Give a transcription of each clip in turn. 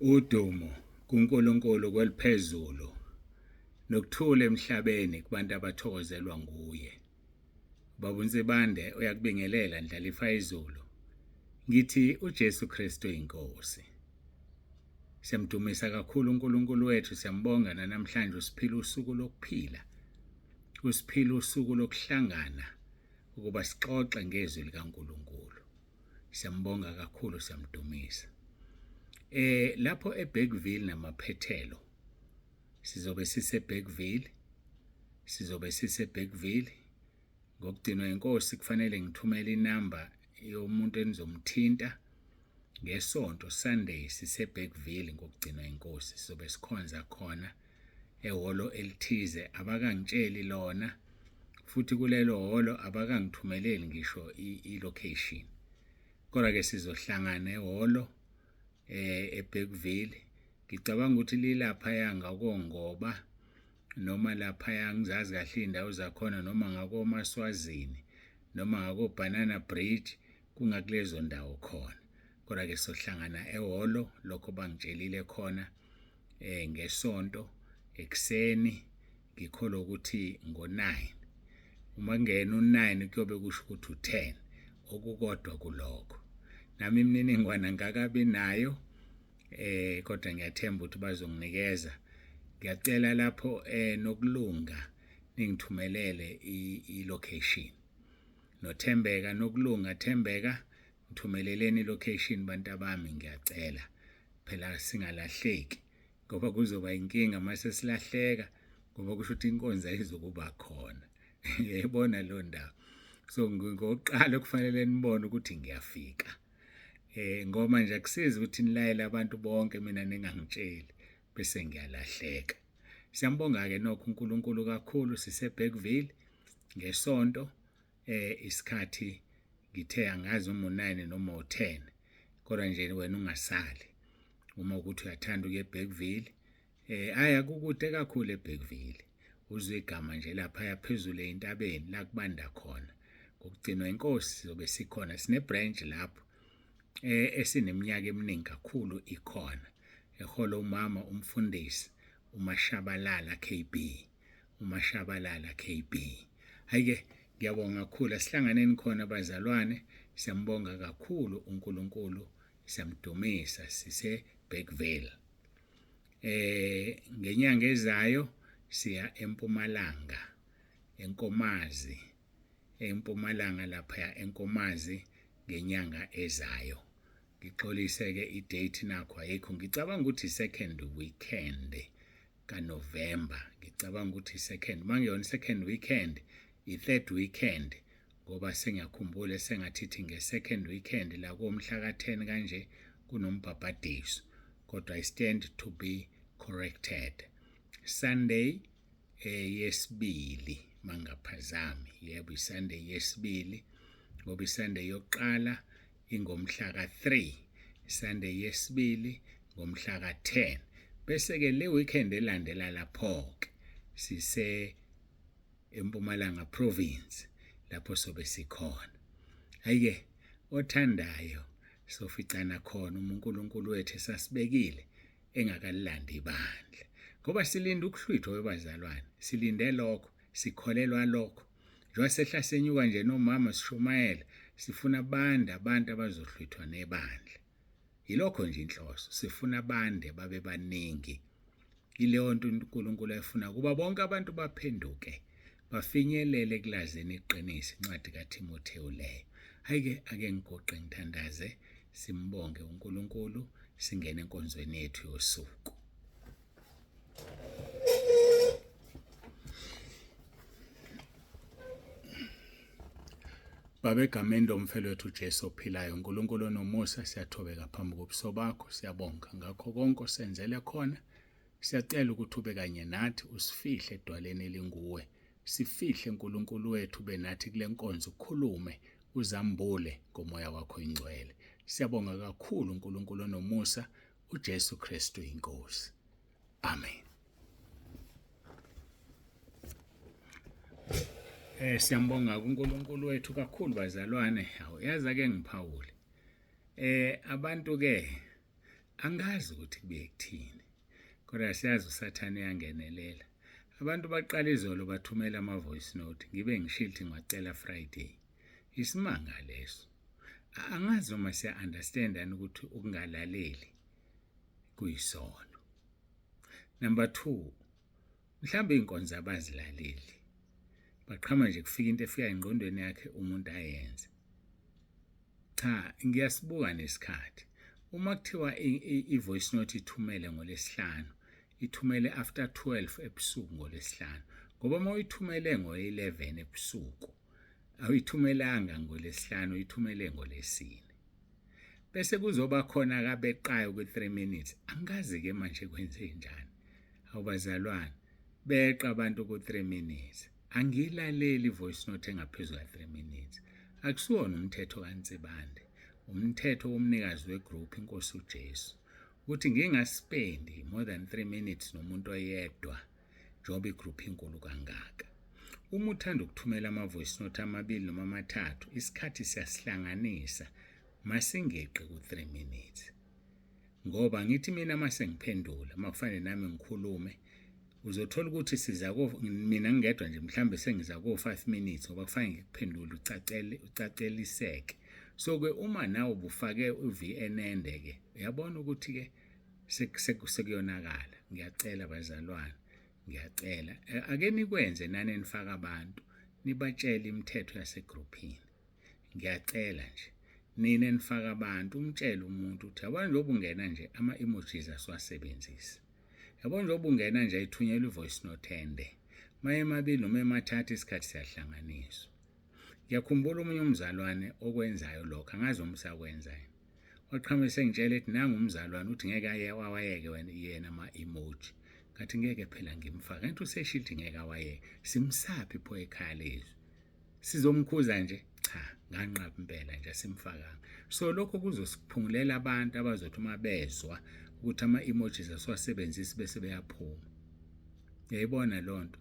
Udumo kuNkulunkulu kweliphezulu nokuthula emhlabeni kubantu abathokozelwa nguye. Baba uNsibande uyakubingelela Ndlalifa izulu. Ngithi uJesu Kristu inkosi. Siyamdumisa kakhulu uNkulunkulu wethu, siyambonga namhlanje usiphila usuku lokuphila. Usiphila usuku lokuhlangana ukuba sixoxe ngezwi likaNkulunkulu. Siyambonga kakhulu siyamdumisa. Lapho eBergville namaphethelo sizobe siseBergville sizobe siseBergville ngokugcinwa inkosi kufanele ngithumele inamba yomuntu enizomthinta ngesonto Sunday siseBergville ngokugcinwa inkosi sizobe sikhonza khona ehholo elithize abakangitsheli lona futhi kulelo hholo abakangithumeleli ngisho i-location kodwa ke sizohlangana ehholo eBergville ngicabanga ukuthi lilapha ngakongoba noma lapha ngizazi kahle iy'ndawo zakhona noma ngakoMaswazini noma ngako-Banana Bridge kungakulezo ndawo khona kodwa ke sohlangana ehholo lokho bangitshelile khona ngesonto ekuseni ngikholwa ukuthi ngo-9 uma kungena u-9 kuyobe kusho ukuthi u-10 okukodwa kulokho nami imininingwane ngakabi nayo kodwa ngiyathemba ukuthi bazonginikeza. Ngiyacela lapho nokulunga ningithumelele i-location noThembeka nokulunga Thembeka ngithumeleleni i-location bantabami ngiyacela phela singalahleki ngoba kuzoba inkinga mase silahleka ngoba kusho ukuthi inkonzo ayizokuba khona. Uyayibona leyo ndawo. So ngokuqala kufanele nibone ukuthi ngiyafika. Ngoba nje akusizi ukuthi nilayele abantu bonke mina ningangitsheli bese ngiyalahleka. Siyambonga ke nokho uNkulunkulu kakhulu siseBergville ngesonto isikhathi ngithe angazi uma u9 noma u10 kodwa nje wena ungasali uma ukuthi uyathanda ukuya eBergville. Aya kukude kakhulu eBergville uzwe igama nje lapha yaphezulu entabeni la kubanda khona ngokugcinwa inkosi sizobe sikhona sine branch lapho esineminyaka eminingi kakhulu ikhona ehola umama umfundisi uMashabalala KB uMashabalala KB. Hayike ngiyabonga kakhulu asihlanganeni khona bazalwane siyambonga kakhulu uNkulunkulu siyamdumisa sise Bergville. Ngenyanga ezayo siya eMpumalanga eNkomazi eMpumalanga lapha eNkomazi ngenyanga ezayo. Ngixolise ke i-date nakho ayikho ngicabanga ukuthi second weekend kaNovember ngicabanga ukuthi second mangiyona second weekend i-third weekend ngoba sengiyakhumbula sengathithi nge-second weekend la komhla ka-10 kanje kunombhabhadiso kodwa I stand to be corrected. Sunday yesibili mangaphazami yebo iSunday yesibili ngoba iSunday yokuqala ingomhla ka-3 Sunday yesibili ngomhla ka-10 bese ke le weekend elandela lapho ke sise eMpumalanga province lapho sobe sikhona. Ayike othandayo soficana khona uma uNkulunkulu wethu esasibekile engakalilandi ibandla ngoba silinda ukuhlwithwa webazalwane silinde lokho sikholelwa lokho njengoba sehla senyuka nje nomama sishumayela sifuna banda abantu abazohlwithwa nebandla. Yilokho nje inhloso sifuna bande babe baningi. Yileyo nto uNkulunkulu ayifuna kuba bonke abantu baphenduke bafinyelele ekulazini iqiniso incwadi kaThimothewu leyo. Hayi-ke ake ngigoqe ngithandaze simbonge uNkulunkulu singene enkonzweni yethu yosuku. Baba egameni lomfelo wethu uJesu ophilayo uNkulunkulu onomusa siyathobeka phambi kobuso bakho siyabonga ngakho konke osenzele khona siyacela ukuthi ube kanye nathi usifihle edwaleni elinguwe sifihle uNkulunkulu wethu ube nathi kule nkonzo ukhulume uzambule ngomoya wakho ingcwele siyabonga kakhulu uNkulunkulu onomusa uJesu Kristu inkosi. Amen. Siyambonga kuNkulunkulu wethu kakhulu bazalwane. Hawu yazi ake ngiphawule. Abantu ke Angazi ukuthi kubuye kuthini, kodwa siyazi uSathane uyangenelela. Abantu baqala izolo bathumela ama-voice note, ngibe ngishilo ukuthi ngiwacela Friday. Isimanga leso. Angazi noma siya-understand yini ukuthi ukungalaleli kuyisono. Number 2, mhlawumbe iy'nkonzo abazilaleli. Baqhama nje kufika into efika engqondweni yakhe umuntu ayenze. Cha, ngiyasibuka nesikhathi. Uma kuthiwa i-voice note ithumele ngoLwesihlanu, ithumele after 12 ebusuku ngoLwesihlanu. Ngoba uma uyithumele ngo-11 ebusuku, awuyithumelanga ngoLwesihlanu, uyithumele ngoLwesine. Bese kuzoba khona kabeqayo kwi-3 minutes. Angikazi-ke manje kwenze njani. Awubazalwane, beqa abantu ku-3 minutes. Angiyilaleli i-voice note engaphezu ka-3 minutes. Akusiwona umthetho kaNsibande, umthetho womnikazi wegroup inkosi uJesu. Ukuthi ngingaspendi more than 3 minutes nomuntu oyedwa njengoba igroup inkulu kangaka. Uma uthanda ukuthumela ama-voice note amabili noma amathathu, isikhathi siyasihlanganisa, masingeqi ku-3 minutes. Ngoba ngithi mina mase ngiphendula, makufanele nami ngikhulume, uzothola ukuthi siza ko mina ngingedwa nje mhlambe sengiza ko 5 minutes ngoba kufanele ngikuphendule ucacele ucaceliseke. So ke uma nawe ubufake uVN ende ke uyabona ukuthi ke sekuyonakala. Ngiyacela bazalwane, ngiyacela ake nikwenze nani nifaka abantu nibatshele imithetho yasegroupini. Ngiyacela nje nina enifaka abantu umtshele umuntu ukuthi yabona njengoba ungena nje ama-emojis asiwasebenzisi. Yabona njengoba ungena nje ayithunyelwa i-voice note ende. Maye emabili noma emathathu isikhathi siyahlanganiswa. Ngiyakhumbula omunye umzalwane okwenzayo lokho, angazi noma usakwenza yini. Waqhamuka esengitshela ethi nangu umzalwane uthi ngeke aye awayeke wena yena ama-emoji. Ngathi ngeke phela ngimfake. Ngathi useshilo ukuthi ngeke awayeke. Simsaphi pho ekhaya lezwi? Sizomkhuza nje? Cha, nganqaba impela nje asimfakanga. So lokho kuzosiphungulela abantu abazothi uma bezwa ukuthi ama-emojis asiwasebenzisi bese beyaphuma. Uyayibona leyo nto?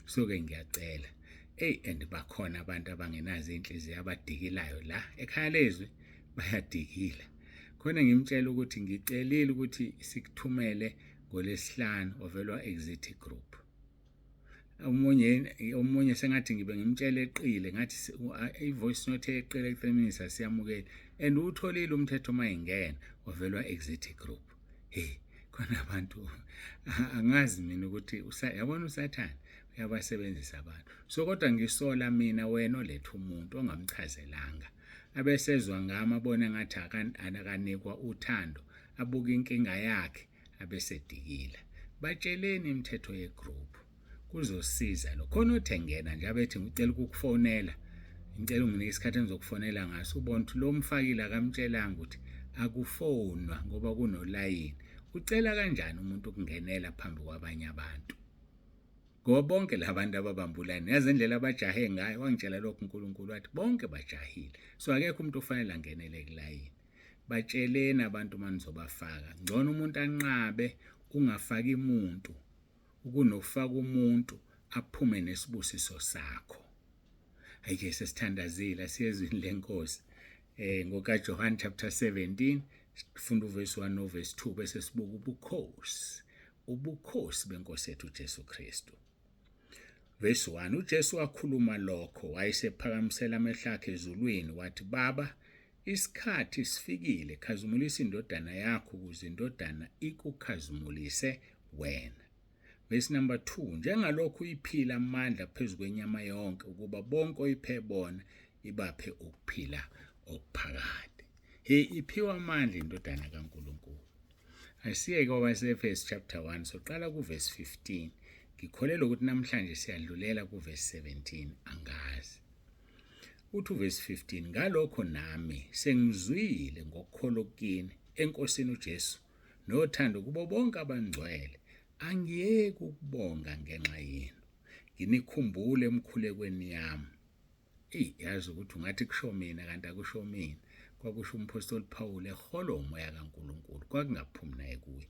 So ke ngiyacela. Eyi and bakhona abantu abangenazo iy'nhliziyo abadikilayo la ekhaya lezwi bayadikila. Khona ngimtshela ukuthi ngicelile ukuthi sikuthumele ngoLwesihlanu ovelwa exit group. Omunye sengathi ngibe ngimtshela eqile ngathi i-voice note eqile ku-3 minutes asiyamukeli and uwutholile umthetho uma ingena wavelwa exit group. Hey, khona abantu angazi mina ukuthi yabona uSathane uyabasebenzisa abantu. So kodwa ngisola mina wena oletha umuntu ongamchazelanga abesezwa ngami abone ngathi akanikwa uthando, abuke inkinga yakhe abesedikila. Batsheleni imithetho yegroup kuzosiza lo. Khona othengena nje abethi ngicela ukukufonela, ngicela unginike isikhathi engizokufonela ngaso, ubone ukuthi lo mfakile akamtshelanga ukuthi akufonwa ngoba kunolayini. Ucela kanjani umuntu ukungenela phambi kwabanye abantu? Ngoba bonke labantu ababambulani yazi indlela abajahe ngayo, wangitshela lokho uNkulunkulu wathi bonke bajahile. So akekho umuntu ofanele angenele kulayini. Batsheleni abantu uma nizobafaka. Ngcono umuntu anqabe ungafaki umuntu ukunofaka umuntu aphume nesibusiso sakho. Ayike sesithandazile asiyezwini lenkosi. NgokaJohn chapter 17 sifunda uverse 1 noverse 2 bese sibuka ubukhosi. Ubukhosi benkosi yethu uJesu Kristu. Verse 1, uJesu wakhuluma lokho wayesephakamisela amehlo akhe ezulwini wathi, Baba, isikhathi sifikile, khazimulisa indodana yakho ukuze indodana ikukhazimulise wena. Verse number 2, njengalokhu iphila amandla phezu kwenyama yonke ukuba bonke oyiphe bona ibaphe ukuphila okuphakade. Hey, iphiwa amandla indodana kaNkulunkulu. Asiyeke kwabaseEfesu chapter 1 soqala kuverse 15. Ngikholelwa ukuthi namhlanje siyadlulela kuverse 17, angazi. Uthi uverse 15, ngalokho nami sengizwile ngokukholwa kini eNkosini uJesu nothando kubo bonke abangcwele, angiyeki ukubonga ngenxa yenu, nginikhumbule emkhulekweni yami. Eyi, yazi ukuthi ungathi kusho mina kanti akusho mina. Kwakusho umphostoli Paul eholwa umoya kaNkulunkulu, kwakungaphumi naye kuye.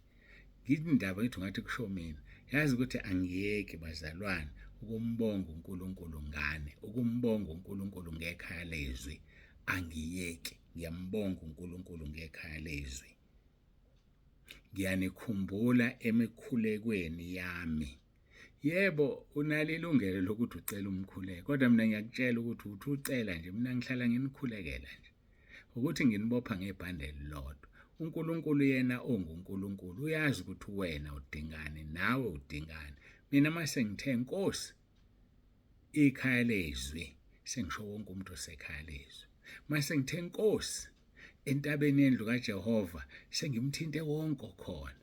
Ngithi indaba ngithi ungathi kusho mina. Yazi ukuthi angiyeki bazalwane ukumbonga uNkulunkulu ngane, ukumbonga uNkulunkulu ngekhaya lezwi. Angiyeki, ngiyambonga uNkulunkulu ngekhaya lezwi. Ngiyanikhumbula emikhulekweni yami. Yebo, unalo ilungelo lokuthi ucele umkhuleko, kodwa mina ngiyakutshela ukuthi uthi ucela nje, mina ngihlala nginikhulekela nje. Ukuthi nginibopha ngebhande elilodwa. UNkulunkulu yena onguNkulunkulu uyazi ukuthi wena udingani nawe udingani. Mina mase ngithe Nkosi ikhaya lezwi sengisho wonke umuntu osekhaya lezwi. Mase ngithe Nkosi entabeni yendlu kaJehova sengimthinte wonke okhona.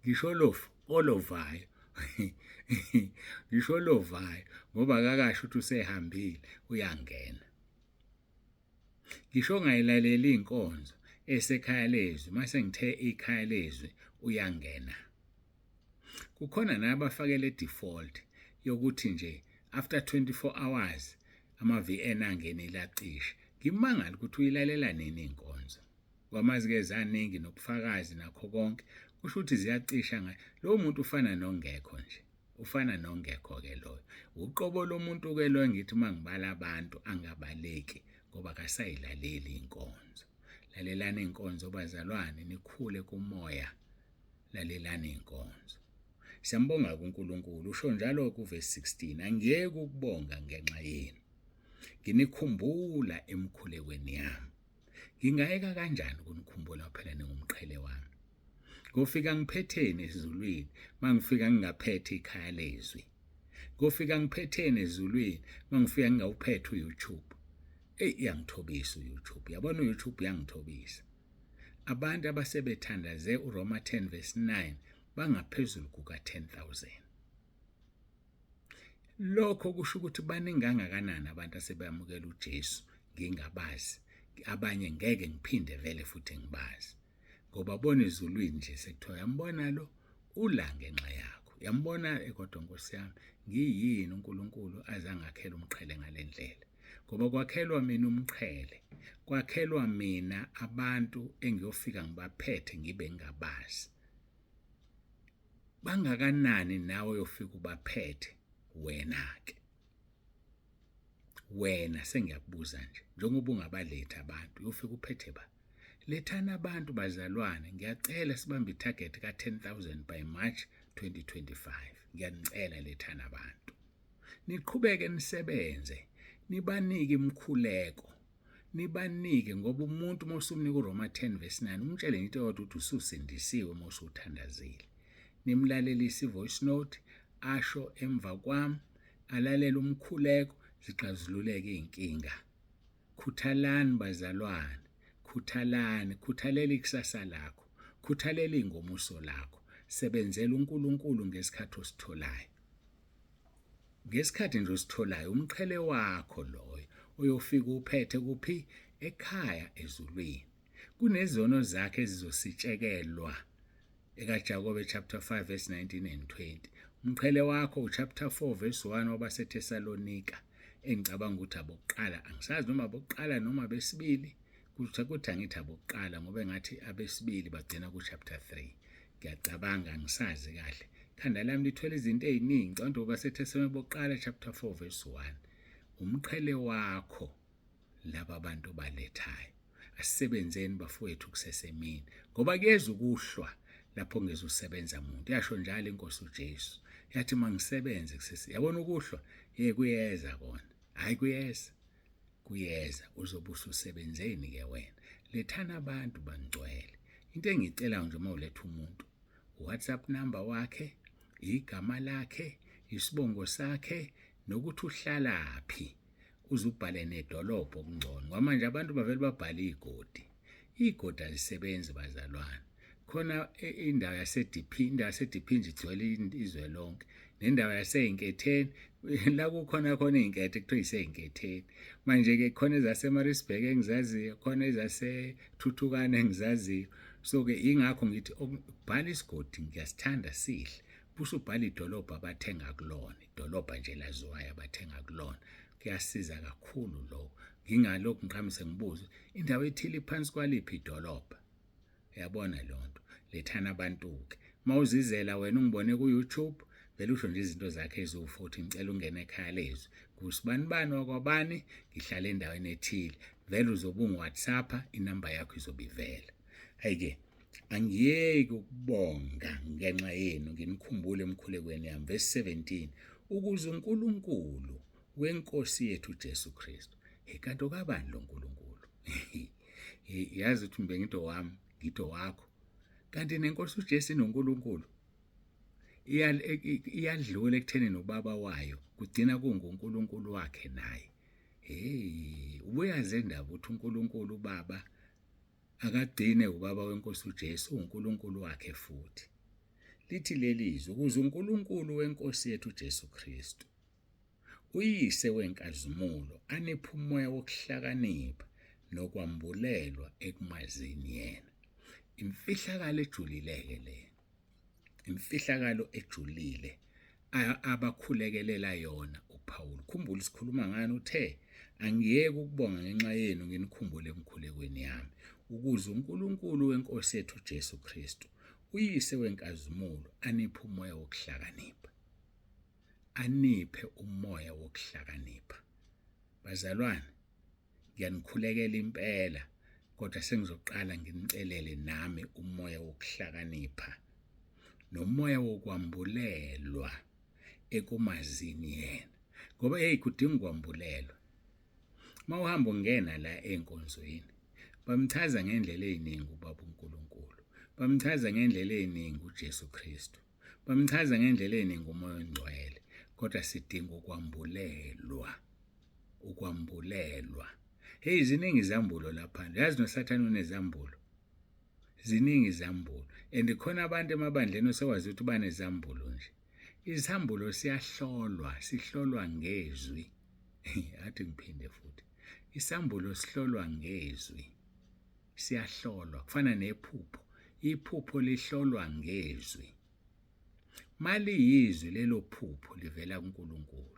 Ngisho lofu olovayo ngisho lovayo ngoba akakasho ukuthi usehambile uyangena. Ngisho ongayilaleli inkonzo esekhaya lezwi mase ngithe ikhaya lezwi uyangena. Kukhona nabafakele default yokuthi nje after 24 hours ama-VN angenile acishe. Ngimangala ukuthi uyilalela nini inkonzo. Kwamazi-ke zaningi nobufakazi nakho konke kusho ukuthi ziyacisha ngayo. Lowo muntu ufana nongekho nje. Ufana nongekho-ke loyo. Uqobo lomuntu-ke loyo ngithi uma ngibala abantu angabaleki ngoba akasayilaleli inkonzo. Lalelani inkonzo bazalwane nikhule kumoya. Lalelani inkonzo. Siyambonga kuNkulunkulu usho njalo kuvesi 16 angiyeki ukubonga ngenxa yenu. Nginikhumbula emkhulekweni yami. Ngingayeka kanjani ukunikhumbula phela ningumqhele wami. Ngofika ngiphetheni ezulwini mangifika ngingaphethe ikhaya lezwi. Ngofika ngiphetheni ezulwini mangifika ngingawuphethe uYouTube. Eyi iyangithobisa uYouTube. Yabona uYouTube uyangithobisa. Abantu abasebethandaze uRoma 10 verse 9 bangaphezulu kuka 10,000. Lokho kusho ukuthi baningi kangakanani abantu asebeyamukela uJesu ngingabazi abanye ngeke ngiphinde vele futhi ngibazi ngoba bona ezulwini nje sekuthiwa yambona lo ula ngenxa yakho yambona eh, kodwa nkosi yami ngiyini uNkulunkulu azangakhela umqhele ngalendlela ngoba kwakhelwa mina umqhele kwakhelwa mina abantu engiyofika ngibaphethe ngibe ngingabazi Bangakanani nawe oyofika ubaphethe wena ke? Wena sengiyakubuza nje njengoba ungabalethi abantu uyofika uphethe ba? Lethani abantu bazalwane ngiyacela sibambe itarget ka-10000 by March 2025. Ngiyanicela lethani abantu. Niqhubeke nisebenze nibanike imikhuleko nibanike ngoba umuntu uma usumnika uRoma 10 verse 9 umtshele into eyodwa ukuthi ususindisiwe uma usuthandazile nimlalelise i-voice note asho emva kwami alalele umkhuleko zixazululeke iy'nkinga khuthalani bazalwane khuthalani khuthalela ikusasa lakho khuthalela ingomuso lakho sebenzela uNkulunkulu ngesikhathi ositholayo Ngesikhathi nje ositholayo umqhele wakho loyo uyofika uphethe kuphi ekhaya ezulwini. Kunezono zakhe ezizositshekelwa ekaJakobe chapter 5 verse 19 and 20. Umqhele wakho uchapter 4 verse 1 wabaseThesalonika engicabanga ukuthi abokuqala angisazi noma abokuqala noma besibili kuthi angithi abokuqala ngoba engathi abesibili bagcina ku-chapter 3 ngiyacabanga angisazi kahle khanda lami lithwele izinto ey'ningi ngicabanga ukuthi baseThesalonika bokuqala chapter 4 verse 1 umqhele wakho laba bantu balethayo asisebenzeni bafowethu kusesemini ngoba kuyeza ukuhlwa lapho ngizosebenza muntu yasho njalo inkosi uJesu yathi mangisebenze kusese yabona ukuhlwa ye kuyeza kona hayi kuyeza kuyeza uzobe ususebenzeni ke wena lethana abantu bangcwele into engicela nje uma uletha umuntu WhatsApp number wakhe igama lakhe isibongo sakhe nokuthi uhlalaphi uzubhale nedolobha okungcono ngoba manje abantu bavele babhale igodi igodi alisebenzi bazalwane khona indawo yase-DP indawo yase-DP nje igcwele izwe lonke nendawo yasey'nketheni la kukhona khona iy'nkethe kuthiwa yisey'nketheni manje-ke khona ezaseMaritzburg engizaziyo khona ezasethuthukane engizaziyo so-ke yingakho ngithi bhala isigodi ngiyasithanda sihle busubhala idolobha abathenga kulona idolobha nje laziwayo abathenga kulona kuyasiza kakhulu lokho ngingalokhu ngiqhamise ngibuze indawo ethile iphansi kwaliphi idolobha Uyabona leyo nto. Lethani abantu-ke. Uma uzizela wena ungibone ku-YouTube, vele usho nje izinto zakhe eziwu-40 ngicela ungene ekhaya lezwi. Kusibanibani wakwabani, ngihlala endaweni ethile. Vele uzobe ungi-WhatsApp-a, inamba yakho izobe ivela. Hhayi-ke, Angiyeki ukubonga ngenxa yenu nginikhumbule emkhulekweni yami. Verse 17 ukuze uNkulunkulu wenkosi yethu uJesu Kristu. Hey kanti okabani lo Nkulunkulu? Yazi ukuthi ngibe ngithi owami, ngithi owakho. Kanti nenkosi uJesu inoNkulunkulu. Iyadlula ekutheni nobaba wayo kugcina kunguNkulunkulu wakhe naye. Hey, ubuyazi indaba ukuthi uNkulunkulu ubaba akagcine ubaba wenkosi uJesu uNkulunkulu wakhe futhi. Lithi leli zwi ukuze uNkulunkulu wenkosi yethu uJesu Kristu uYise wenkazimulo aniphe umoya wokuhlakanipha nokwambulelwa ekumazini yena. Imfihlakalo ejulile-ke le. Imfihlakalo ejulile abakhulekelela yona uPawulu. Khumbula sikhuluma ngani uthe angiyeki ukubonga ngenxa yenu nginikhumbule emkhulekweni yami ukuze uNkulunkulu wenkosi yethu uJesu Kristu uyise wenkazimulo aniphe umoya wokuhlakanipha. Aniphe umoya wokuhlakanipha. Bazalwane, ngiyanikhulekela impela kodwa sengizoqala nginicelele nami umoya wokuhlakanipha nomoya wokwambulelwa ekumazini yena ngoba hey kudinga ukwambulelwa. Uma uhamba ungena la enkonzweni bamchaza ngendlela eziningi ubaba uNkulunkulu, bamchaza ngendlela eziningi uJesu Kristu. Bamchaza ngendlela eningi uMoya oNgcwele, kodwa sidinga ukwambulelwa. Ukwambulelwa. Hey, ziningi izambulo lapha. Yazi noSathane unezambulo. Ziningi izambulo. And khona abantu emabandleni osewazi ukuthi banezambulo nje. Isambulo siyahlolwa, sihlolwa ngezwi. Athi ngiphinde futhi. Isambulo sihlolwa ngezwi. Siyahlolwa kufana nephupho. Iphupho lihlolwa ngezwi. Maliyizwi lelo phupho livela kuNkulunkulu.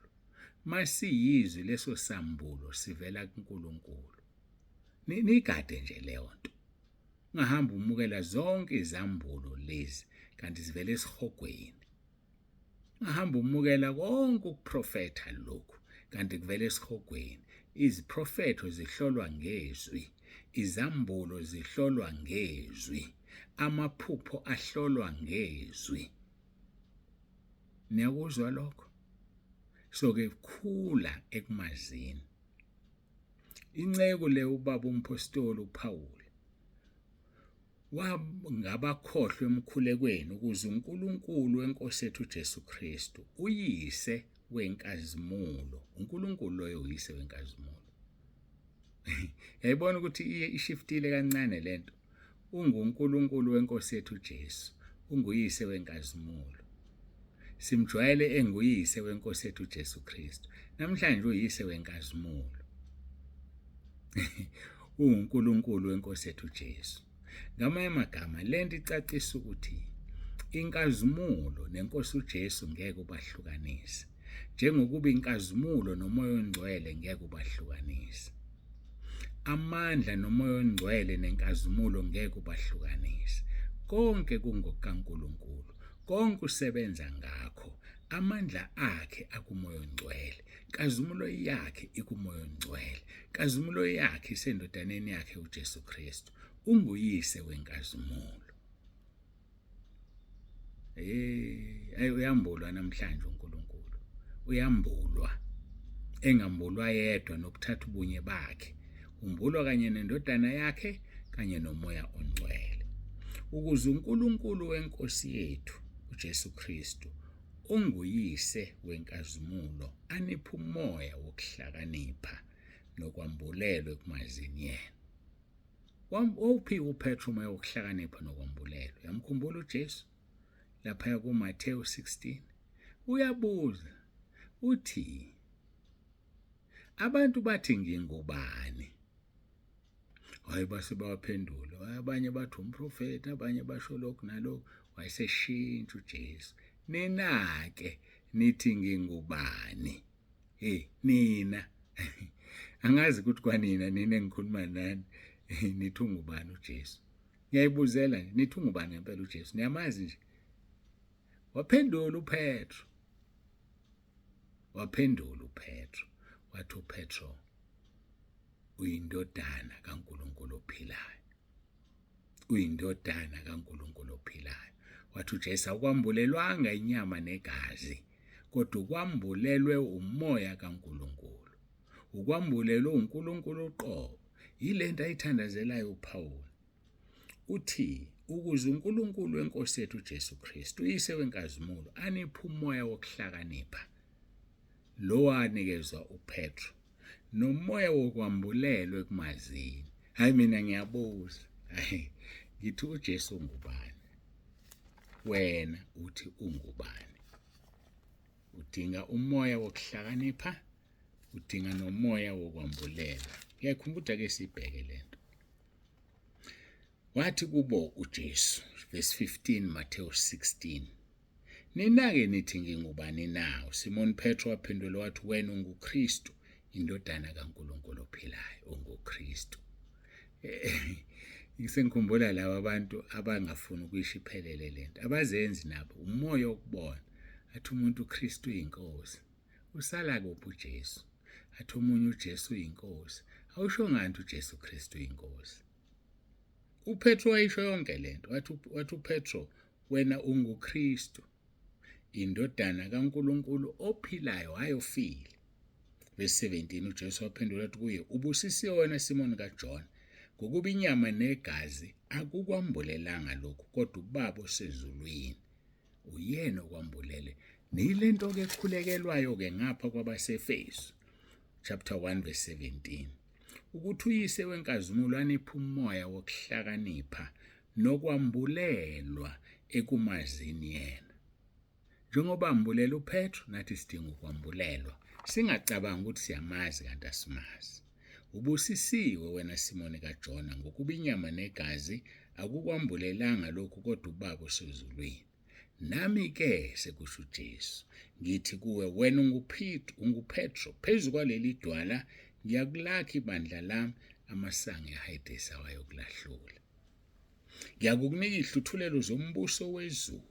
Masiyizwi leso sambulo sivela kuNkulunkulu. Nigade nje leyo nto. Ungahamba umukela zonke izambulo lezi kanti zivela esihogweni. Ungahamba umukela konke ukuprofetha lokhu kanti kuvela esihogweni. Iziprofetho zihlolwa ngezwi, izambulo zihlolwa ngezwi, amaphupho ahlolwa ngezwi. Niyakuzwa lokho? So ke khula ekumazini. Inceku le ubaba umphostoli uPaul wangabakhohlwa emkhulekweni ukuze uNkulunkulu wenkosi yethu uJesu Kristu uyise wenkazimulo uNkulunkulu loyo uyise wenkazimulo. Yayibona ukuthi iye ishiftile kancane lento. UnguNkulunkulu wenkosi yethu uJesu, unguyise wenkazimulo. Simjwayele enguyise wenkosi yethu uJesu Kristu. Namhlanje uyise wenkazimulo. UnguNkulunkulu wenkosi yethu uJesu. Ngamanye amagama lento icacisa ukuthi inkazimulo nenkosi uJesu ngeke ubahlukanise. Njengokuba inkazimulo nomoya ongcwele ngeke ubahlukanise. Amandla nomoya ongcwele nenkazimulo ngeke ubahlukanise. Konke kungokukaNkulunkulu. Konke usebenza ngakho. Amandla akhe akumoya ongcwele. Nkazimulo yakhe ikumoya ongcwele. Nkazimulo yakhe isendodaneni yakhe uJesu Kristu. Unguyise wenkazimulo. Hey, ayi uyambulwa namhlanje uNkulunkulu. Uyambulwa. Engambulwa yedwa nobuthathu bunye bakhe. Umbulwa kanye nendodana yakhe kanye nomoya ongcwele. Ukuze uNkulunkulu wenkosi yethu uJesu Kristu onguyise wenkazimulo aniphe umoya wokuhlakanipha nokwambulelwa ekumazini yena. Wawuphiwe uPetru umoya wokuhlakanipha nokwambulelwa. Uyamkhumbula uJesu laphaya kuMathewu 16? Uyabuza uthi abantu bathi ngingubani? Hayi base bawaphendula. Abanye bathi umprofeti, abanye basho lokhu nalokhu. Wayeseshintsha uJesu. Nina-ke nithi ngingubani? Hey nina angazi ukuthi kwanina nina engikhuluma nani nithi ungubani uJesu. Ngiyayibuzela nje nithi ungubani ngempela uJesu niyamazi nje. Waphendula uPetro. Waphendula uPetro wathi uPetro uyindodana kaNkulunkulu ophilayo. Uyindodana kaNkulunkulu ophilayo. Wathi uJesu awukwambulelwanga inyama negazi, kodwa ukwambulelwe umoya kaNkulunkulu. Ukwambulelwe uNkulunkulu uqobo. Yilento ayithandazelayo uPawulu. Uthi ukuze uNkulunkulu wenkosi yethu uJesu Kristu, uyise wenkazimulo, aniphe umoya wokuhlakanipha lo wanikezwa uPetru nomoya wokwambulelwa ekumazini. Hayi mina ngiyabuza. Hayi ngithi uJesu ungubani? Wena uthi ungubani? Udinga umoya wokuhlakanipha, udinga nomoya wokwambulela. Ngiyakhumbula ke sibheke lento. Wathi kubo uJesu, verse 15 Matthew 16. Nina-ke nithi ngingubani na? USimoni Petro waphendula wathi, wena unguKristu, indodana kaNkulunkulu ophilayo, unguKristu. Sengikhumbula laba abantu abangafuni ukuyisho iphelele lento, abazenzi nabo, umoya wokubona. Athi umuntu uKristu uyinkosi. Usala kuphi uJesu? Athi omunye uJesu uyinkosi. Awusho ngani uJesu Kristu uyinkosi? UPetro wayisho yonke lento. Wathi uPetro wena unguKristu, indodana kaNkulunkulu ophilayo, hhayi ofile. Verse 17 uJesu waphendula wathi kuye, ubusisiwe wena Simoni kaJona, ngokuba inyama negazi akukwambulelanga lokhu, kodwa uBaba osezulwini uyena okwambulele. Niyilento ke ekhulekelwayo ke ngapha kwabaseFesu chapter 1 verse 17 ukuthi uyise wenkazimulo aniphe umoya wokuhlakanipha nokwambulelwa ekumazini yena. Njengoba ambulela uPetru, nathi sidinga ukwambulelwa. Singacabangi ukuthi siyamazi kanti asimazi. Ubusisiwe wena Simoni kaJona, ngokuba inyama negazi akukwambulelanga lokhu kodwa uBaba osezulwini. Nami-ke, sekusho uJesu, ngithi kuwe, wena unguPetro, phezu kwaleli dwala ngiyakulakha ibandla lami, amasango eHayidesi awayokulahlula. Ngiyakukunika izihluthulelo zombuso wezulu.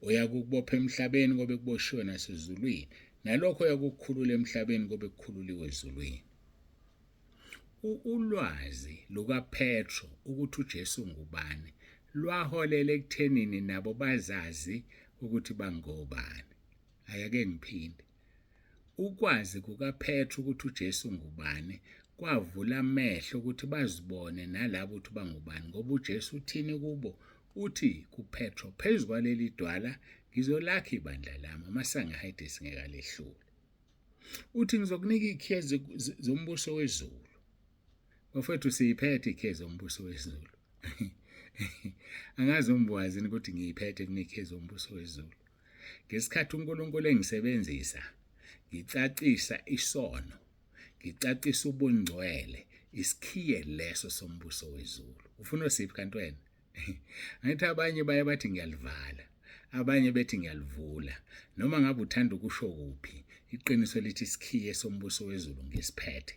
Uyakukubopha emhlabeni kobe kuboshiwe nasezulwini, nalokho uyakukukhulula emhlabeni kobe kukhululiwe ezulwini. Ulwazi lukaPetro ukuthi uJesu ngubani lwaholela ekuthenini nabo bazazi ukuthi bangobani. Ayake ngiphinde. Ukwazi kukaPetru ukuthi uJesu ngubani kwavula amehlo ukuthi bazibone nalabo ukuthi bangubani ngoba uJesu uthini kubo? Uthi kuPetro, phezu kwaleli dwala ngizolakha ibandla lami, amasango eHayidesi ngeke alehlule. Uthi ngizokunika ikhiye zombuso wezulu. Bafowethu siyiphethe ikhiye zombuso wezulu. Angazi umbuwazini ukuthi ngiyiphethe kunikhiye zombuso wezulu. Ngesikhathi uNkulunkulu engisebenzisa, ngicacisa isono, ngicacisa ubungcwele, isikhiye leso sombuso wezulu. Ufuna osiphi kanti wena? Angithi abanye baye bathi ngiyalivala, abanye bethi ngiyalivula. Noma ngabe uthanda ukusho kuphi, iqiniso lithi isikhiye sombuso wezulu ngisiphethe.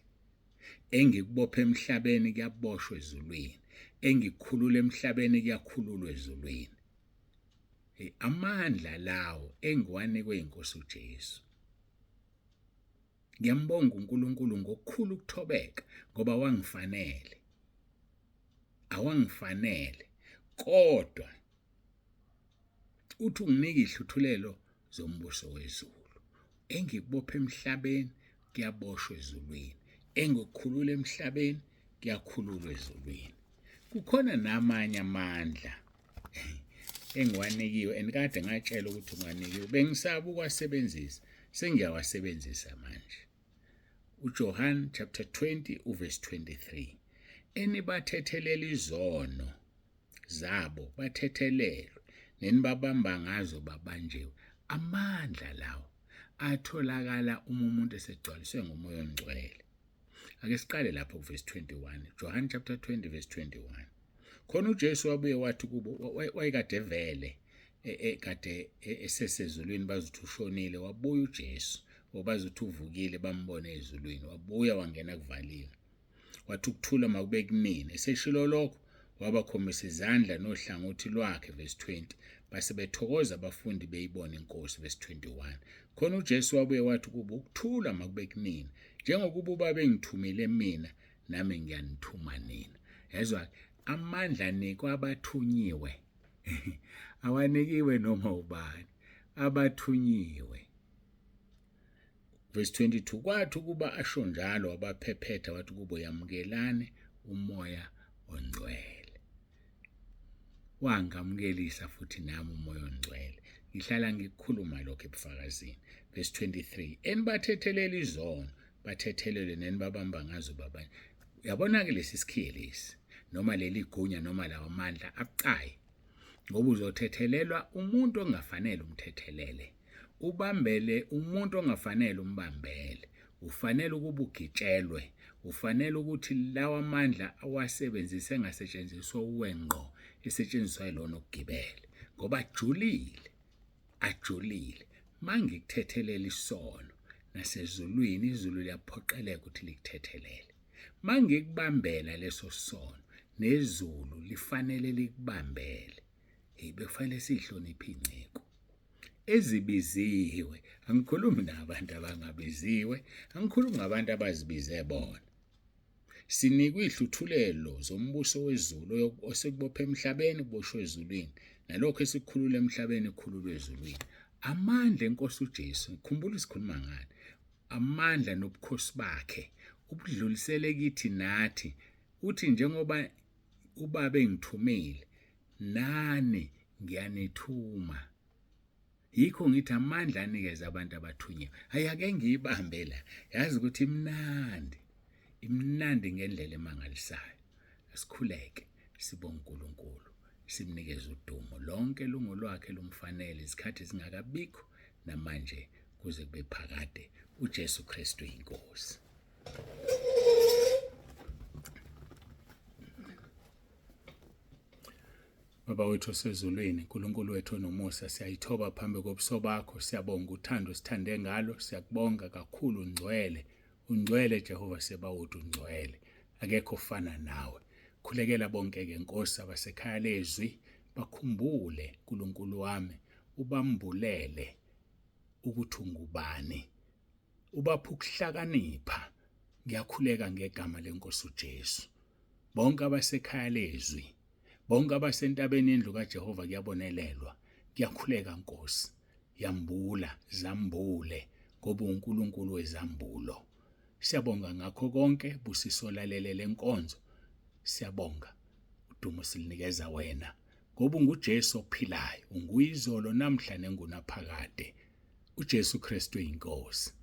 Engikubophe emhlabeni kuyaboshwa ezulwini, engikukhulula emhlabeni kuyakhululwa ezulwini. Amandla lawo engiwanikwe inkosi uJesu. Ngiyambonga uNkulunkulu ngokukhulu ukuthobeka ngoba wangifanele. Awangifanele kodwa uthi unginika ihluthulelo zombuso wezulu. Engikubopha emhlabeni kuyaboshwa ezulwini, engikukhulula emhlabeni kuyakhululwa ezulwini. Kukhona namanye amandla engiwanikiwe and kade ngatshela ukuthi ngiwanikiwe, bengisaba ukuwasebenzisa, sengiyawasebenzisa manje. uJohn chapter 20 uverse 23 enibathethelela izono zabo bathethelelwe, nenibabamba ngazo babanjiwe. Amandla lawo atholakala uma umuntu esegcwaliswe ngoMoya oNgcwele. Ake siqale lapho kuverse 21, John chapter 20 verse 21. Khona uJesu wabuye wathi kubo, wayekade vele ekade esesezulwini, bazuthi ushonile, wabuya uJesu, obazuthi uvukile, bambone ezulwini, wabuya wangena kuvaliwe. Wathi ukuthula makube kunini. Eseshilo lokho wabakhombisa izandla nohlangothi lwakhe, verse 20. Base bethokoza abafundi beyibona inkosi, verse 21. Khona uJesu wabuye wathi kubo, ukuthula makube kunini, njengokuba uBaba engithumile mina, nami ngiyanithuma nina. Yezwa Amandla anikwa abathunyiwe. Awanikiwe noma ubani, abathunyiwe. Verse 22 Kwathi ukuba asho njalo wabaphephetha wathi kubo yamukelani umoya ongcwele. Wangamukelisa futhi nami umoya ongcwele. Ngihlala ngikukhuluma lokho ebufakazini. Verse 23 Enibathethelela izono bathethelelwe nenibabamba ngazo babanye. Uyabona-ke lesi sikhiye lesi noma leli gunya noma lawa mandla abucayi ngoba uzothethelelwa umuntu ongafanele umthethelele ubambele umuntu ongafanele umbambele ufanele ukuba ugitshelwe ufanele ukuthi lawa mandla awasebenzise engasetshenziswa uwe ngqo esetshenziswa yilona okugibele ngoba ajulile ajulile mangikuthethelela isono nasezulwini izulu liyaphoqeleka ukuthi likuthethelele mangikubambela leso sono nezulu lifanele likubambele hey bekufanele sihloniphe inceku ezibiziwe angikhulumi nabantu abangabiziwe angikhulumi ngabantu abazibize bona Sinikwe izihluthulelo zombuso wezulu osekubophe emhlabeni kuboshwe ezulwini nalokho esikukhulula emhlabeni kukhululwe ezulwini. Amandla enkosi uJesu, khumbula sikhuluma ngani? Amandla nobukhosi bakhe ubudlulisele kithi nathi. Uthi njengoba ubaba engithumile nani ngiyanithuma. Yikho ngithi amandla anikeza abantu abathunyiwe. Hayi ake ngiyibambe la. Yazi ukuthi imnandi. Imnandi ngendlela emangalisayo. Asikhuleke sibonge uNkulunkulu. Simnikeze udumo lonke lungolwakhe lumfanele izikhathi zingakabikho namanje kuze kube phakade. uJesu Kristu inkosi. Baba wethu osezulwini, uNkulunkulu wethu onomusa, siyayithoba phambi kobuso bakho, siyabonga uthando sithande ngalo, siyakubonga kakhulu ungcwele, ungcwele Jehova Sebawoti ungcwele, akekho ofana nawe. Khulekela bonke-ke Nkosi abasekhaya lezwi, bakhumbule uNkulunkulu wami, ubambulele ukuthi ungubani. Ubapha ukuhlakanipha. Ngiyakhuleka ngegama lenkosi uJesu. Bonke abasekhaya lezwi, bonke abasentabeni yendlu kaJehova kuyabonelelwa. Ngiyakhuleka Nkosi, yambula, zambule ngoba uNkulunkulu wezambulo. Siyabonga ngakho konke, busiso lalele lenkonzo. Siyabonga. Udumo silinikeza wena ngoba unguJesu ophilayo, unguyizolo namhla nengunaphakade. uJesu Kristu inkosi.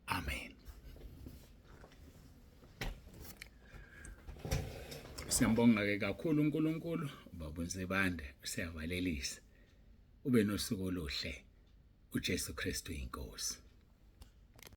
Amen. Siyambonga ke kakhulu uNkulunkulu ubaba uNsibande siyavalelisa. Ube nosuku oluhle. uJesu Kristu inkosi.